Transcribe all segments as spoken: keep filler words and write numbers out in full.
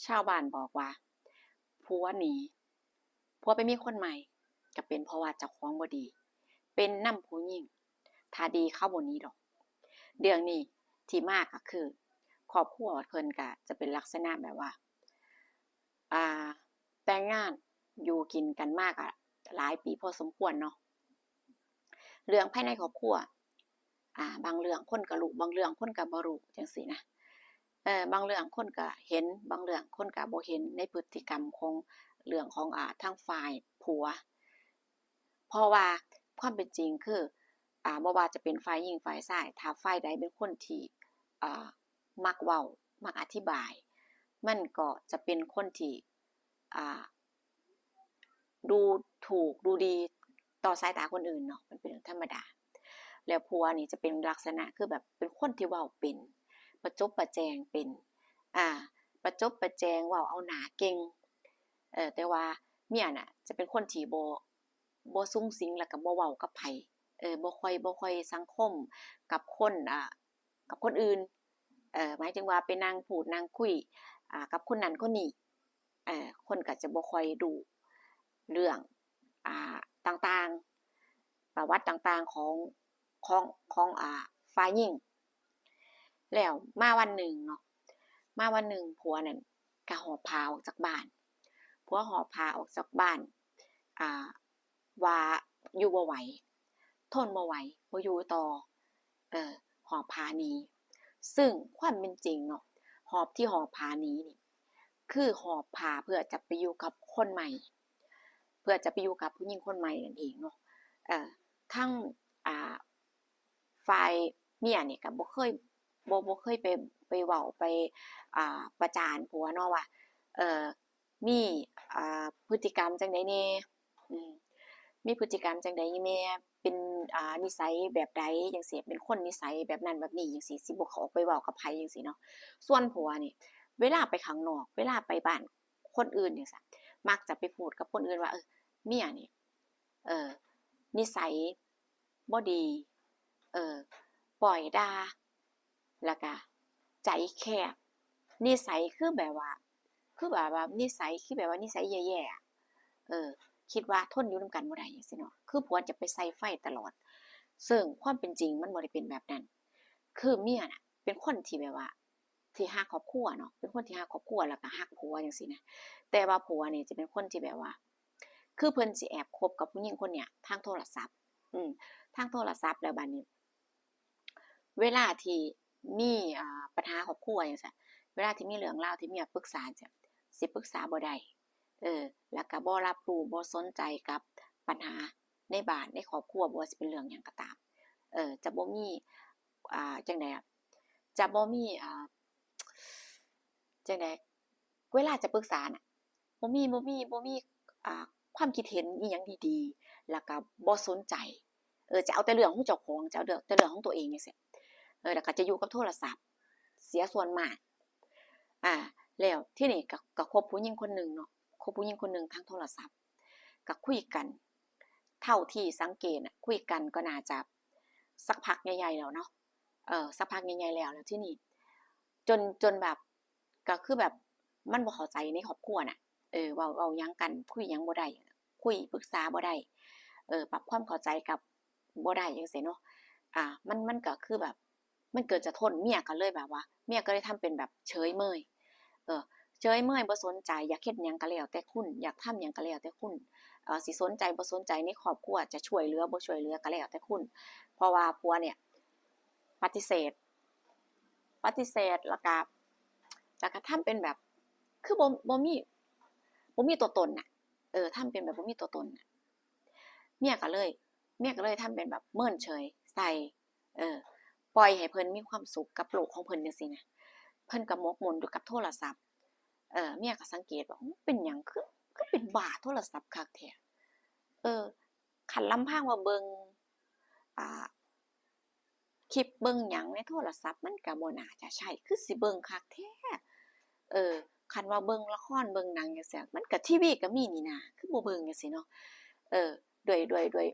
ชาวบ้านบอกว่า ผัวหนี ผัวไปมีคนใหม่ ก็เป็นเพราะว่าเจ้าของบ่ดี เป็นนำผู้หญิง ถ้าดีเขาบ่หนีดอก เรื่องนี้ที่มาก็คือ ครอบครัวเพิ่นก็จะเป็นลักษณะแบบว่า อ่า แต่งงานอยู่กินกันมาก็หลายปีพอสมควรเนาะ เรื่องภายในครอบครัว อ่า บางเรื่องคนก็รู้ บางเรื่องคนก็บ่รู้ จั่งซี้นะ เอ่อ บางเรื่องคนก็เห็น บางเรื่องคนก็บ่เห็นในพฤติกรรมของ เรื่องของ อ่า ทางฝ่ายผัว เพราะว่าความเป็นจริงคือ อ่า บ่ว่าจะเป็นฝ่ายหญิงฝ่ายชาย ถ้าฝ่ายใดเป็นคนที่ อ่า มักเว้า มักอธิบาย มันก็จะเป็นคนที่ อ่า ดูถูกดูดีต่อสายตาคนอื่นเนาะ มันเป็นเรื่องธรรมดา แล้วผัวนี่จะเป็นลักษณะคือแบบเป็นคนที่เว้าเป็น ประจบประแจงเป็น อ่า ประจบประแจง เว้าเอาหน้าเก่ง เอ่อ แต่ว่าเมียน่ะ จะเป็นคนที่บ่ บ่สุงสิง แล้วก็บ่เว้ากับไผ เอ่อ บ่ค่อย บ่ค่อยสังคมกับคน อ่า กับคนอื่น เอ่อ หมายถึงว่าไปนั่งพูดนั่งคุย อ่า กับคนนั้นคนนี้ เอ่อ คนก็จะบ่ค่อยรู้เรื่อง อ่า ต่างๆ ประวัติต่างๆ ของ ของ ของ อ่า ฝ่ายหญิง แล้วมาวันหนึ่งเนาะ มาวันหนึ่งผัวนั่นก็หอบผ้าออกจากบ้าน ผัวหอบผ้าออกจากบ้าน อ่า ว่าอยู่บ่ไหว ทนบ่ไหว บ่อยู่ต่อ เอ่อ หอบผ้าหนี ซึ่งความเป็นจริงเนาะ หอบที่หอบผ้าหนีนี่ คือหอบผ้าเพื่อจะไปอยู่กับคนใหม่ เพื่อจะไปอยู่กับผู้หญิงคนใหม่นั่นเองเนาะ เอ่อ ทั้ง อ่า ฝ่ายเมียนี่ก็บ่เคย บ่ บ่เคยไป ไปเว้า ไป อ่า ประจานผัวเนาะว่า เอ่อ มี อ่า พฤติกรรมจั่งใดแหน่ อืม มีพฤติกรรมจั่งใดแหน่ เป็น อ่า นิสัยแบบใดจั่งซี้ เป็นคนนิสัยแบบนั้นแบบนี้จั่งซี้ สิบ่เข้าออกไปเว้ากับไผจั่งซี้เนาะ ส่วนผัวนี่ เวลาไปข้างนอก เวลาไปบ้านคนอื่นจั่งซี้ มักจะไปพูดกับคนอื่นว่า เออ เมียนี่ เออ นิสัยบ่ดี เออ ปล่อยด่า แล้วก็ใจแคบ นิสัยคือแบบว่า คือแบบว่านิสัยคือแบบว่านิสัยแย่ๆอะ เออ คิดว่าทนอยู่นำกันบ่ได้จั่งซี้เนาะ คือผัวจะไปใส่ไฟตลอด ซึ่งความเป็นจริงมันบ่ได้เป็นแบบนั้น คือเมียน่ะ เป็นคนที่แบบว่า ที่ฮักครอบครัวเนาะ เป็นคนที่ฮักครอบครัวแล้วก็ฮักผัวจั่งซี้นะ แต่ว่าผัวนี่จะเป็นคนที่แบบว่า คือเพิ่นสิแอบคบกับผู้หญิงคนเนี้ยทางโทรศัพท์ อืม ทางโทรศัพท์ แล้วบัดนี้ เวลาที่มี อ่า ปัญหาครอบครัวจั่งซี้ เวลาที่มีเรื่องราวที่เมียปรึกษาจั่งซี้ สิปรึกษาบ่ได้ เออ แล้วก็บ่รับรู้ บ่สนใจกับปัญหาในบ้าน ในครอบครัว บ่ว่าสิเป็นเรื่องหยังก็ตาม เออ จะบ่มี อ่า จั่งใดอะ จะบ่มี อ่า จั่งใด เวลาจะปรึกษาน่ะ บ่มี บ่มี บ่มี อ่า ความคิดเห็นอิหยังดีๆ แล้วก็บ่สนใจ เออ จะเอาแต่เรื่องของเจ้าของ จะเอาแต่เรื่องของตัวเองจั่งซี้ เออ แล้วก็จะอยู่กับโทรศัพท์เสียส่วนมาก อ่า แล้วทีนี้ก็ ก็คบผู้หญิงคนหนึ่งเนาะ คบผู้หญิงคนหนึ่งทางโทรศัพท์ ก็คุยกัน เท่าที่สังเกตน่ะ คุยกันก็น่าจะสักพักใหญ่ๆ แล้วเนาะ เออ สักพักใหญ่ๆ แล้ว แล้วทีนี้ จน จนแบบ ก็คือแบบ มันบ่เข้าใจในครอบครัวน่ะ เออ เว้า เว้าหยังกัน คุยหยังบ่ได้ คุยปรึกษาบ่ได้ เออ ปรับความเข้าใจกับบ่ได้จั่งซี้เนาะ อ่า มัน มันก็คือแบบ มันเกิดจะทน เมียก็เลยแบบว่า เมียก็เลยทำเป็นแบบเฉยเมย เออ เฉยเมยบ่สนใจ อยากเฮ็ดหยังก็แล้วแต่คุณ อยากทำหยังก็แล้วแต่คุณ เอ่อ สิสนใจบ่สนใจในครอบครัว จะช่วยเหลือบ่ช่วยเหลือก็แล้วแต่คุณ เพราะว่าผัวเนี่ย ปฏิเสธ ปฏิเสธ แล้วก็ แล้วก็ทำเป็นแบบ คือบ่ บ่มี บ่มีตัวตนน่ะ เออ ทำเป็นแบบบ่มีตัวตนน่ะ เมียก็เลย เมียก็เลยทำเป็นแบบเมินเฉยใส่ เออ ปล่อยให้เพิ่นมีความสุขกับโลกของเพิ่นจั่งซี้นะ เพิ่นก็หมกมุ่นอยู่กับโทรศัพท์ เออ เมียก็สังเกตว่า เป็นหยังคือ คือเป็นบ้าโทรศัพท์คักแท้ เออ คันลำพังว่าเบิ่ง อ่า คลิปเบิ่งหยังในโทรศัพท์มันก็บ่น่าจะใช่ คือสิเบิ่งคักแท้ เออ คันว่าเบิ่งละครเบิ่งหนังจั่งซี้ มันก็ ทีวีก็มีนี่นา คือบ่เบิ่งจั่งซี้เนาะ เออ ด้วย ด้วย ด้วย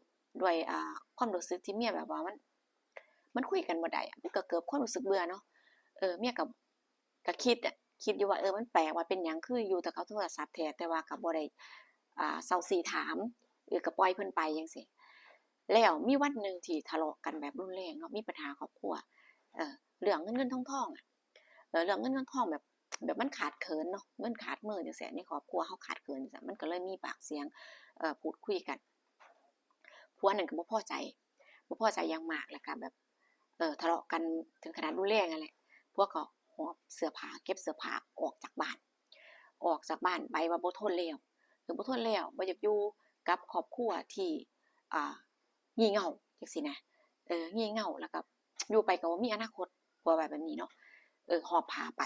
ด้วย อ่า ความรู้สึกที่เมียแบบว่ามัน มันคุยกันบ่ได้อะ มันก็เกิดความรู้สึกเบื่อเนาะ เออ เมียก็ ก็คิดอะ คิดอยู่ว่า เออ มันแปลกว่าเป็นหยังคืออยู่แต่กับโทรศัพท์แท้ แต่ว่าก็บ่ได้ อ่า เซ้าซี้ถาม เออ ก็ปล่อยเพิ่นไปจั่งซี้ แล้วมีวันหนึ่งที่ทะเลาะกันแบบรุนแรงเนาะ มีปัญหาครอบครัว เอ่อ เรื่องเงินเงินทองทองอะ เอ่อ เรื่องเงินเงินทองแบบ แบบมันขาดเขินเนาะ เงินขาดมือจั่งซี้ ในครอบครัวเฮาขาดเขินจั่งซี้ มันก็เลยมีปากเสียง เอ่อ พูดคุยกัน ผัวนั่นก็บ่พอใจ บ่พอใจอย่างมาก แล้วก็แบบ เอ่อ ทะเลาะกันถึงขนาดรุนแรงนั่นแหละ ผัวก็หอบเสื้อผ้า เก็บเสื้อผ้าออกจากบ้าน ออกจากบ้านไปว่าบ่ทนแล้ว เออ บ่ทนแล้ว บ่อยากอยู่กับครอบครัวที่ อ่า งี่เง่าจั่งซี้นะ เออ งี่เง่า แล้วก็อยู่ไปก็บ่มีอนาคต ผัวว่าแบบนี้เนาะ เออ หอบผ้าไป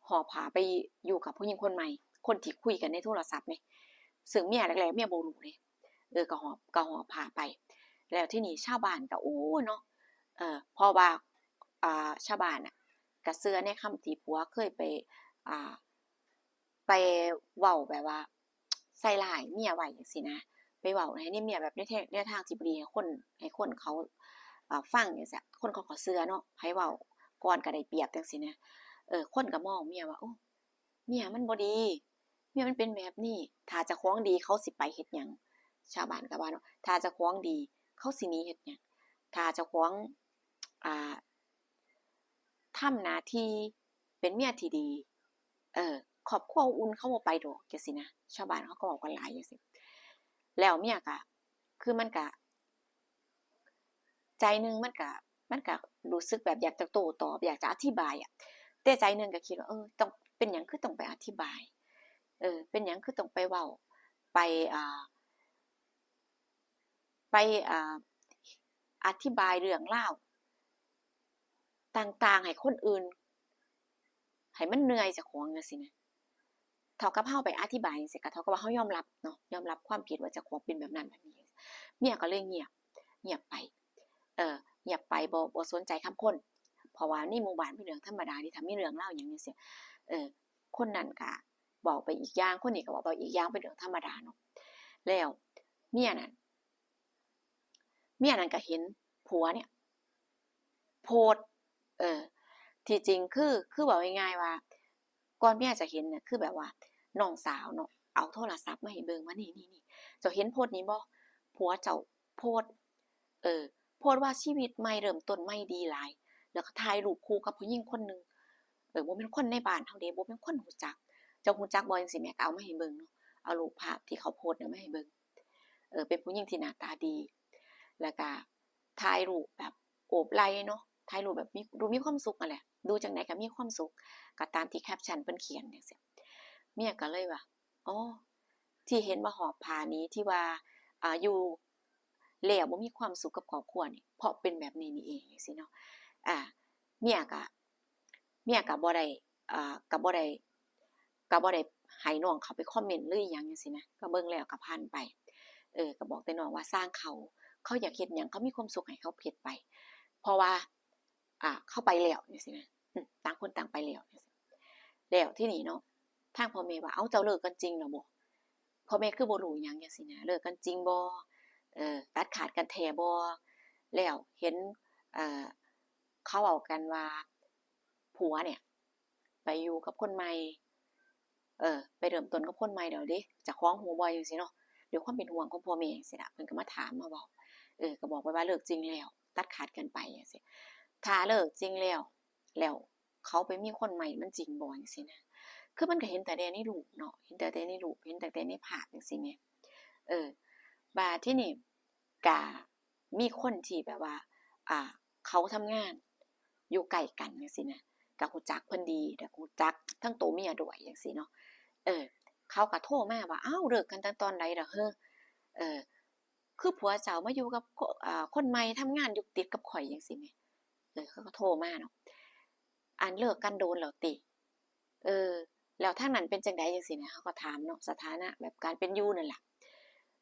หอบผ้าไปอยู่กับผู้หญิงคนใหม่ คนที่คุยกันในโทรศัพท์นี่ ซึ่งเมียแรกๆ เมียบ่รู้เด้ เออ ก็หอบ ก็หอบผ้าไป แล้วทีนี้ชาวบ้านก็ โอ้ เนาะ เออ เพราะว่า อ่า ชาวบ้านน่ะ ก็เชื่อในคำที่ผัวเคยไป อ่า ไปเว้าแบบว่า ใส่ร้ายเมียไว้จั่งซี้นะ ไปเว้าให้เมียแบบในแท- แนวทางที่บ่ดีให้คน ให้คนเขา อ่า ฟังจั่งซี้ คนเขาก็เชื่อเนาะ ไผเว้าก่อนก็ได้เปรียบจั่งซี้นะ เออ คนก็มองเมียว่า โอ้ เมียมันบ่ดี เมียมันเป็นแบบนี้ ถ้าเจ้าของดีเขาสิไปเฮ็ดหยัง ชาวบ้านก็ว่าเนาะ ถ้าเจ้าของดีเขาสิหนีเฮ็ดหยัง ถ้าเจ้าของ อ่า ทำหน้าที่เป็นเมียที่ดี เออ ครอบครัวอบอุ่นเขาบ่ไปดอกจั่งซี้นะ ชาวบ้านเขาก็เว้ากันหลายจั่งซี้ แล้วเมียก็ คือมันก็ ใจหนึ่งมันก็ มันก็รู้สึกแบบอยากจะโต้ตอบ อยากจะอธิบายอะ แต่ใจหนึ่งก็คิดว่า เออ ต้อง เป็นหยังคือต้องไปอธิบาย เออ เป็นหยังคือต้องไปเว้า ไป อ่า ไป อ่า อธิบายเรื่องราวต่างๆ ให้คนอื่น ให้มันเหนื่อยเจ้าของจั่งซี้นะ เท่ากับเฮาไปอธิบายจั่งซี้ ก็เท่ากับว่าเฮายอมรับเนาะ ยอมรับความผิดว่าเจ้าของเป็นแบบนั้นแบบนี้ เมียก็เลยเงียบ เงียบไป เออ เงียบไป บ่ บ่สนใจคำคน เพราะว่าในหมู่บ้านเป็นเรื่องธรรมดาที่ถ้ามีเรื่องราวหยังจั่งซี้ เออ คนนั้นก็เว้าไปอีกอย่าง คนนี้ก็เว้าไปอีกอย่าง เป็นเรื่องธรรมดาเนาะ แล้วเมียนั่น เมียนั่นก็เห็นผัวเนี่ย โพสต์ เออ ที่จริงคือ คือเว้าง่ายๆ ว่า ก่อนเมียจะเห็นเนี่ย คือแบบว่าน้องสาวเนาะ เอาโทรศัพท์มาให้เบิ่งว่า นี่ นี่ นี่ เจ้าเห็นโพสต์นี้บ่ ผัวเจ้าโพสต์ เออ โพสต์ว่าชีวิตใหม่เริ่มต้นใหม่ดีหลาย แล้วก็ถ่ายรูปคู่กับผู้หญิงคนหนึ่ง เออ บ่แม่นคนในบ้านเฮาเด้ บ่แม่นคนรู้จัก เจ้ารู้จักบ่ จั่งซี้แหม ก็เอามาให้เบิ่งเนาะ เอารูปภาพที่เขาโพสต์เนี่ยมาให้เบิ่ง เออ เป็นผู้หญิงที่หน้าตาดี แล้วก็ถ่ายรูปแบบโอบไหล่เนาะ ถ่ายรูปแบบมี ดูมีความสุขนั่นแหละ ดูจั่งใดก็มีความสุข ก็ตามที่แคปชั่นเพิ่นเขียนจั่งซี้ เมียก็เลยว่า อ๋อ ที่เห็นว่าหอบผ้าหนี ที่ว่า อ่า อยู่แล้วบ่มีความสุขกับครอบครัวนี่ เพราะเป็นแบบนี้นี่เอง จั่งซี้เนาะ อ่า เมียก็ เมียก็บ่ได้ อ่า ก็บ่ได้ ก็บ่ได้ให้น้องเขาไปคอมเมนต์หรืออิหยังจั่งซี้นะ ก็เบิ่งแล้วก็ผ่านไป เออ ก็บอกแต่น้องว่าซ่างเขา เขาอยากเฮ็ดหยัง เขามีความสุขให้เขาเฮ็ดไป เพราะว่า อ่า เขาไปแล้วจั่งซี้นะ อืม ต่างคนต่างไปแล้วจั่งซี้ แล้วทีนี้เนาะ ทางพ่อแม่ว่า เอ้า เจ้าเลิกกันจริงแล้วบ่ พ่อแม่คือบ่รู้หยังจั่งซี้นะ เลิกกันจริงบ่ เออ ตัดขาดกันแท้บ่ แล้วเห็น เอ่อ เขาเว้ากันว่า ผัวเนี่ย ไปอยู่กับคนใหม่ เออ ไปเริ่มต้นกับคนใหม่แล้วเด้ เจ้าของฮู้บ่ จั่งซี้เนาะ ด้วยความเป็นห่วงของพ่อแม่จั่งซี้ล่ะ เพิ่นก็มาถามมาเว้า เออ ก็บอกไปว่าเลิกจริงแล้ว ตัดขาดกันไปจั่งซี้ ถ้าเลิกจริงแล้ว แล้วเขาไปมีคนใหม่มันจริงบ่ จั่งซี้นะ คือมันก็เห็นแต่ในรูปเนาะ เห็นแต่ในรูป เห็นแต่ในภาพจั่งซี้แหม เออ บาดทีนี้ก็มีคนที่แบบว่า อ่า เขาทำงานอยู่ใกล้กันจั่งซี้นะ ก็รู้จักเพิ่นดี แล้วก็รู้จักทั้งโตเมียด้วยจั่งซี้เนาะ เออ เขาก็โทรมาว่า อ้าว เลิกกันตั้งตอนใดล่ะเฮ้อ เออ คือผัวเจ้ามาอยู่กับ เอ่อ คนใหม่ทำงานอยู่ติดกับข้อยจั่งซี้แหม เออ เขาก็โทรมาเนาะ อันเลิกกันโดนแล้วติ เออ แล้วทางนั้นเป็นจั่งใดจั่งซี้นะ เขาก็ถามเนาะ สถานะแบบการเป็นอยู่นั่นล่ะ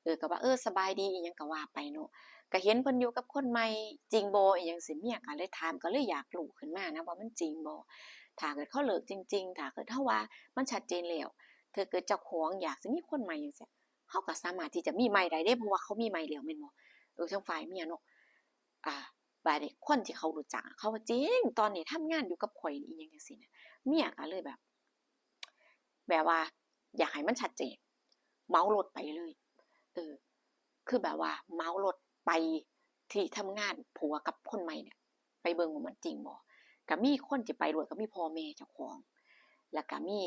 เออ ก็ว่า เออ สบายดีอิหยังก็ว่าไปเนาะ ก็เห็นเพิ่นอยู่กับคนใหม่จริงบ่อิหยังซี้ เมียก็เลยถาม ก็เลยอยากรู้ขึ้นมานะว่ามันจริงบ่ ถ้าเกิดเขาเลิกจริงๆ ถ้าเกิดเฮาว่ามันชัดเจนแล้ว ถ้าเกิดเจ้าของอยากสิมีคนใหม่จั่งซี้ เฮาก็สามารถที่จะมีใหม่ได้เด้ เพราะว่าเขามีใหม่แล้วแม่นบ่ เออ ทางฝ่ายเมียเนาะ อ่า บาดนี้คนที่เขารู้จักอะ เขาว่า จริง ตอนนี้ทำงานอยู่กับข้อยนี่ อิหยังจั่งซี้นะ เมียก็เลยแบบ แบบว่าอยากให้มันชัดเจน เหมารถไปเลย เออ คือแบบว่าเหมารถไปที่ทำงานผัวกับคนใหม่เนี่ย ไปเบิ่งว่ามันจริงบ่ ก็มีคนที่ไปด้วย ก็มีพ่อแม่เจ้าของ แล้วก็มี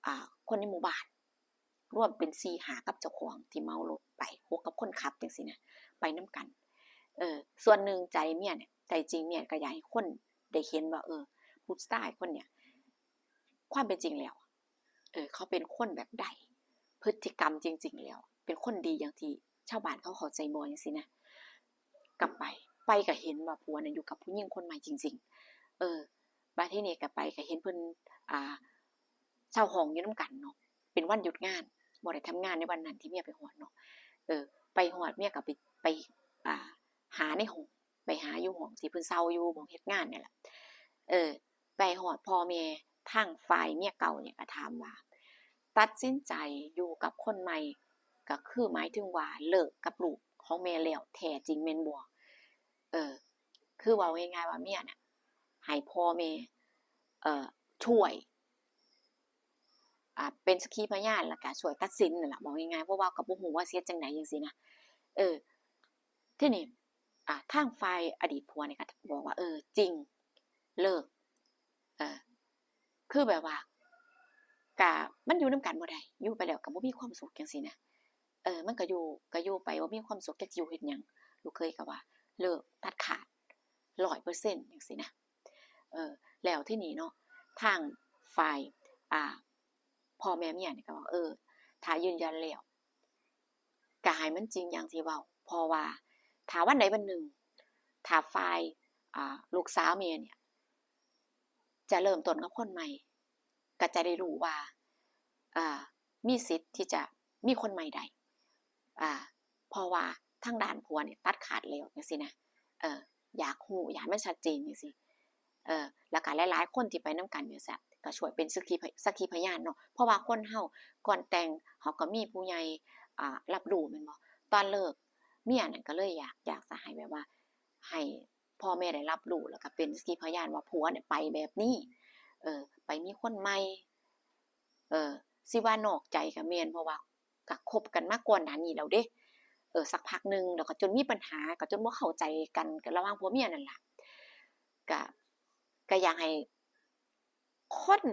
อ่า คนในหมู่บ้าน รวมเป็นสี่ห้ากับเจ้าของที่เหมารถไป หกกับคนขับจังซี้นะ ไปนำกัน เออ ส่วนหนึ่งใจเมียเนี่ย ใจจริงเมียก็อยากให้คนได้เห็นว่า เออ ผู้ชายคนเนี่ย ความเป็นจริงแล้ว เออ เขาเป็นคนแบบใด พฤติกรรมจริงๆแล้ว เป็นคนดีอย่างที่ชาวบ้านเขาเข้าใจบ่จังซี้นะ ก็ไป ไปก็เห็นว่าผัวน่ะอยู่กับผู้หญิงคนใหม่จริงๆ เออ บัดทีนี้ก็ไปก็เห็นเพิ่น อ่า เช่าห้องอยู่นำกันเนาะ เป็นวันหยุดงาน บ่ได้ทำงานในวันนั้นที่เมียไปฮอดเนาะ เออ ไปฮอดเมียก็ไป ไป อ่า หาในห้อง ไปหาอยู่ห้องที่เพิ่นเช่าอยู่ หม่องเฮ็ดงานนี่แหละ เออ ไปฮอดพ่อแม่ทางฝ่ายเมียเก่าเนี่ยก็ถามว่า ตัดสินใจอยู่กับคนใหม่ ก็คือหมายถึงว่าเลิกกับลูกของแม่แล้วแท้จริงแม่นบ่ เออ คือเว้าง่ายๆว่าเมียน่ะให้พ่อแม่ เอ่อ ช่วย อ่า เป็นสักขีพยาน แล้วก็ช่วยตัดสินนั่นล่ะ เว้าง่ายๆ เพราะว่าก็บ่ฮู้ว่าสิเฮ็ดจั่งใดจั่งซี้นะ เออ ทีนี้ อ่า ทางฝ่ายอดีตผัวนี่ก็บอกว่า เออ จริง เลิก เออ คือแบบว่า ก็มันอยู่นำกันบ่ได้ อยู่ไปแล้วก็บ่มีความสุขจั่งซี้นะ เออ มันก็อยู่ ก็อยู่ไปบ่มีความสุข จักสิอยู่เฮ็ดหยัง ลูกเขยก็ว่า เลิก ตัดขาด ร้อยเปอร์เซ็นต์ จั่งซี้นะ เออ แล้วทีนี้เนาะ ทางฝ่าย อ่า พ่อแม่เมียนี่ก็ว่า เออ ถ้ายืนยันแล้ว ก็ให้มันจริงอย่างที่เว้า เพราะว่าถ้าวันใดวันหนึ่ง ถ้าฝ่าย อ่า ลูกสาวแม่เนี่ย จะเริ่มต้นกับคนใหม่ ก็จะได้รู้ว่า อ่า มีสิทธิ์ที่จะมีคนใหม่ได้ อ่า เพราะว่าทางด้านผัวเนี่ยตัดขาดแล้วจั่งซี้นะ เออ อยากฮู้ อยากให้มันชัดเจนจั่งซี้ เออ แล้วก็หลายๆคนที่ไปนำกันจั่งซี้ ก็ช่วยเป็นสักขีพ- สักขีพยานเนาะ เพราะว่าคนเฮาก่อนแต่ง เฮาก็มีผู้ใหญ่ อ่า รับรู้แม่นบ่ ตอนเลิก เมียนั่นก็เลยอยาก อยากจะให้แบบว่า ให้พ่อแม่ได้รับรู้ แล้วก็เป็นสักขีพยานว่าผัวเนี่ยไปแบบนี้ เออ ไปมีคนใหม่ เออ สิว่านอกใจก็แม่น เพราะว่าก็คบกันมาก่อนหน้านี้แล้วเด้ เออ สักพักหนึ่ง แล้วก็จนมีปัญหา ก็จนบ่เข้าใจกัน ก็ระหว่างผัวเมียนั่นล่ะ ก็ ก็อยากให้คน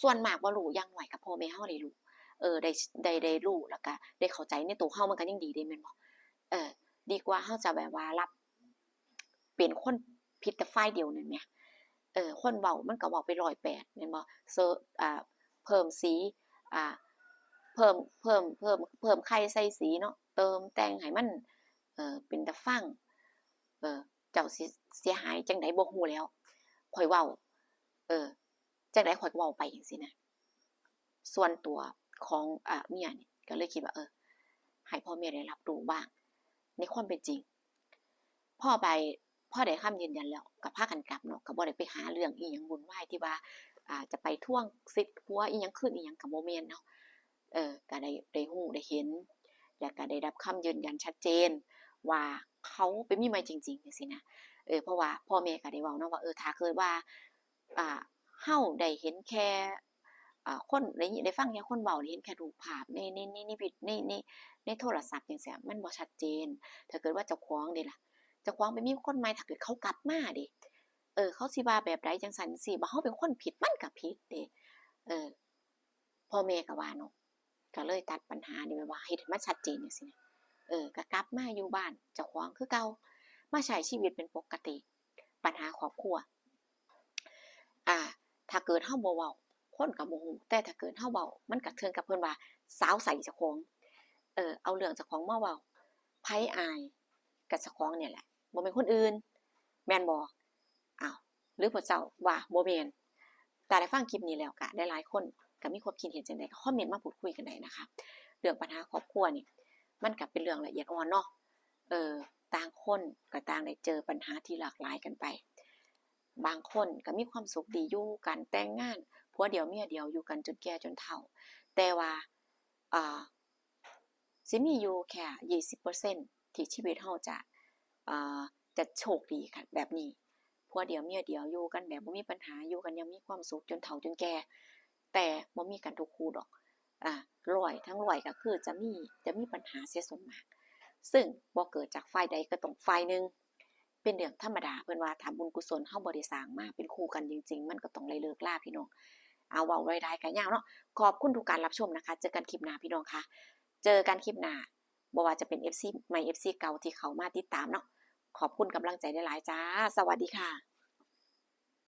ส่วนมากบ่รู้ อย่างน้อยก็พ่อแม่เฮาได้รู้ เออ ได้ ได้ ได้รู้ แล้วก็ได้เข้าใจในตัวเฮา มันก็ยังดีเด้ แม่นบ่ เออ ดีกว่าเฮาจะแบบว่ารับเป็นคนผิดแต่ฝ่ายเดียวนั่นแหม เออ คนเว้ามันก็เว้าไปร้อยแปด แม่นบ่ เสริ- อ่า เพิ่มสี อ่า เพิ่ม เพิ่ม เพิ่ม เพิ่มไข่ใส่สีเนาะ เติมแต่งให้มัน เออ เป็นตาฟัง เออ เจ้าสิเสียหายจั่งใดบ่ฮู้แล้ว ข้อยเว้า เออ จั่งใดข้อยก็เว้าไปจั่งซี้นะ ส่วนตัวของ อ่า เมียนี่ก็เลยคิดว่า เออ ให้พ่อแม่ได้รับรู้บ้างในความเป็นจริง พอไป พอได้คำยืนยันแล้วก็พากันกลับเนาะ ก็บ่ได้ไปหาเรื่องอีหยังวุ่นวายที่ว่า อ่า จะไปทวงสิทธิ์ผัวอีหยังคืนอีหยังก็บ่แม่นเนาะ เออ ก็ได้ ได้ฮู้ได้เห็น แล้วก็ได้รับคำยืนยันชัดเจนว่าเขาไปมีใหม่จริงๆ จั่งซี้นะ เออ เพราะว่าพ่อแม่ก็ได้เว้าเนาะว่า เออ ถ้าเกิดว่า อ่า เฮาได้เห็นแค่ อ่า คน ได้ยิน ได้ฟังแค่คนเว้า ได้เห็นแค่รูปภาพใน ใน ใน ในวิด- ใน ใน ในโทรศัพท์จั่งซี้ มันบ่ชัดเจน ถ้าเกิดว่าเจ้าของเด้ล่ะ เจ้าของไปมีคนใหม่ ถ้าเกิดเขากลับมาเด้ เออ เขาสิว่าแบบใดจั่งซั้นจั่งซี้ บ่าเฮาเป็นคนผิด มันก็ผิดเด้ เออ พ่อแม่ก็ว่าเนาะ ก็เลยตัดปัญหานี่แบบว่าเฮ็ดให้มันชัดเจนจั่งซี้นะ เออ ก็กลับมาอยู่บ้านเจ้าของคือเก่า มาใช้ชีวิตเป็นปกติ ปัญหาครอบครัว อ่า ถ้าเกิดเฮาบ่เว้า คนก็บ่ฮู้ แต่ถ้าเกิดเฮาเว้า มันก็เถิงกับเพิ่นว่าสาวใส่เจ้าของ เออ เอาเรื่องเจ้าของมาเว้า ไผอาย ก็เจ้าของเนี่ยแหละ บ่แม่นคนอื่น แม่นบ่ อ้าว หรือพวกเจ้าว่าบ่แม่น แต่ได้ฟังคลิปนี้แล้วก็หลายๆคนก็มีความคิดเห็นจั่งใดก็คอมเมนต์มาพูดคุยกันได้นะคะ เรื่องปัญหาครอบครัวนี่ มันก็เป็นเรื่องละเอียดอ่อนเนาะ เออ ต่างคนก็ต่างได้เจอปัญหาที่หลากหลายกันไป บางคนก็มีความสุขดีอยู่กัน แต่งงาน ผัวเดียวเมียเดียว อยู่กันจนแก่จนเฒ่า แต่ว่า อ่า สิมีอยู่แค่ยี่สิบเปอร์เซ็นต์ ที่ชีวิตเฮาจะ อ่า จะโชคดีกันแบบนี้ ผัวเดียวเมียเดียว อยู่กันแบบบ่มีปัญหา อยู่กันอย่างมีความสุขจนเฒ่าจนแก่ แ แต่บ่มีกันทุกคู่ดอก อ่า ร้อยทั้งร้อยก็คือจะมี จะมีปัญหาเสียส่วนมาก ซึ่งบ่เกิดจากฝ่ายใดก็ต้องฝ่ายหนึ่ง เป็นเรื่องธรรมดา เพิ่นว่าถ้าบุญกุศลเฮาบ่ได้สร้างมาเป็นคู่กันจริงๆ มันก็ต้องได้เลิกลาพี่น้อง เอา เว้าหลายๆ ก็ยาวเนาะ ขอบคุณทุกการรับชมนะคะ เจอกันคลิปหน้าพี่น้องค่ะ เจอกันคลิปหน้า บ่ว่าจะเป็น เอฟซี ใหม่ เอฟซี เก่าที่เข้ามาติดตามเนาะ ขอบคุณกำลังใจหลายๆ จ้า สวัสดีค่ะ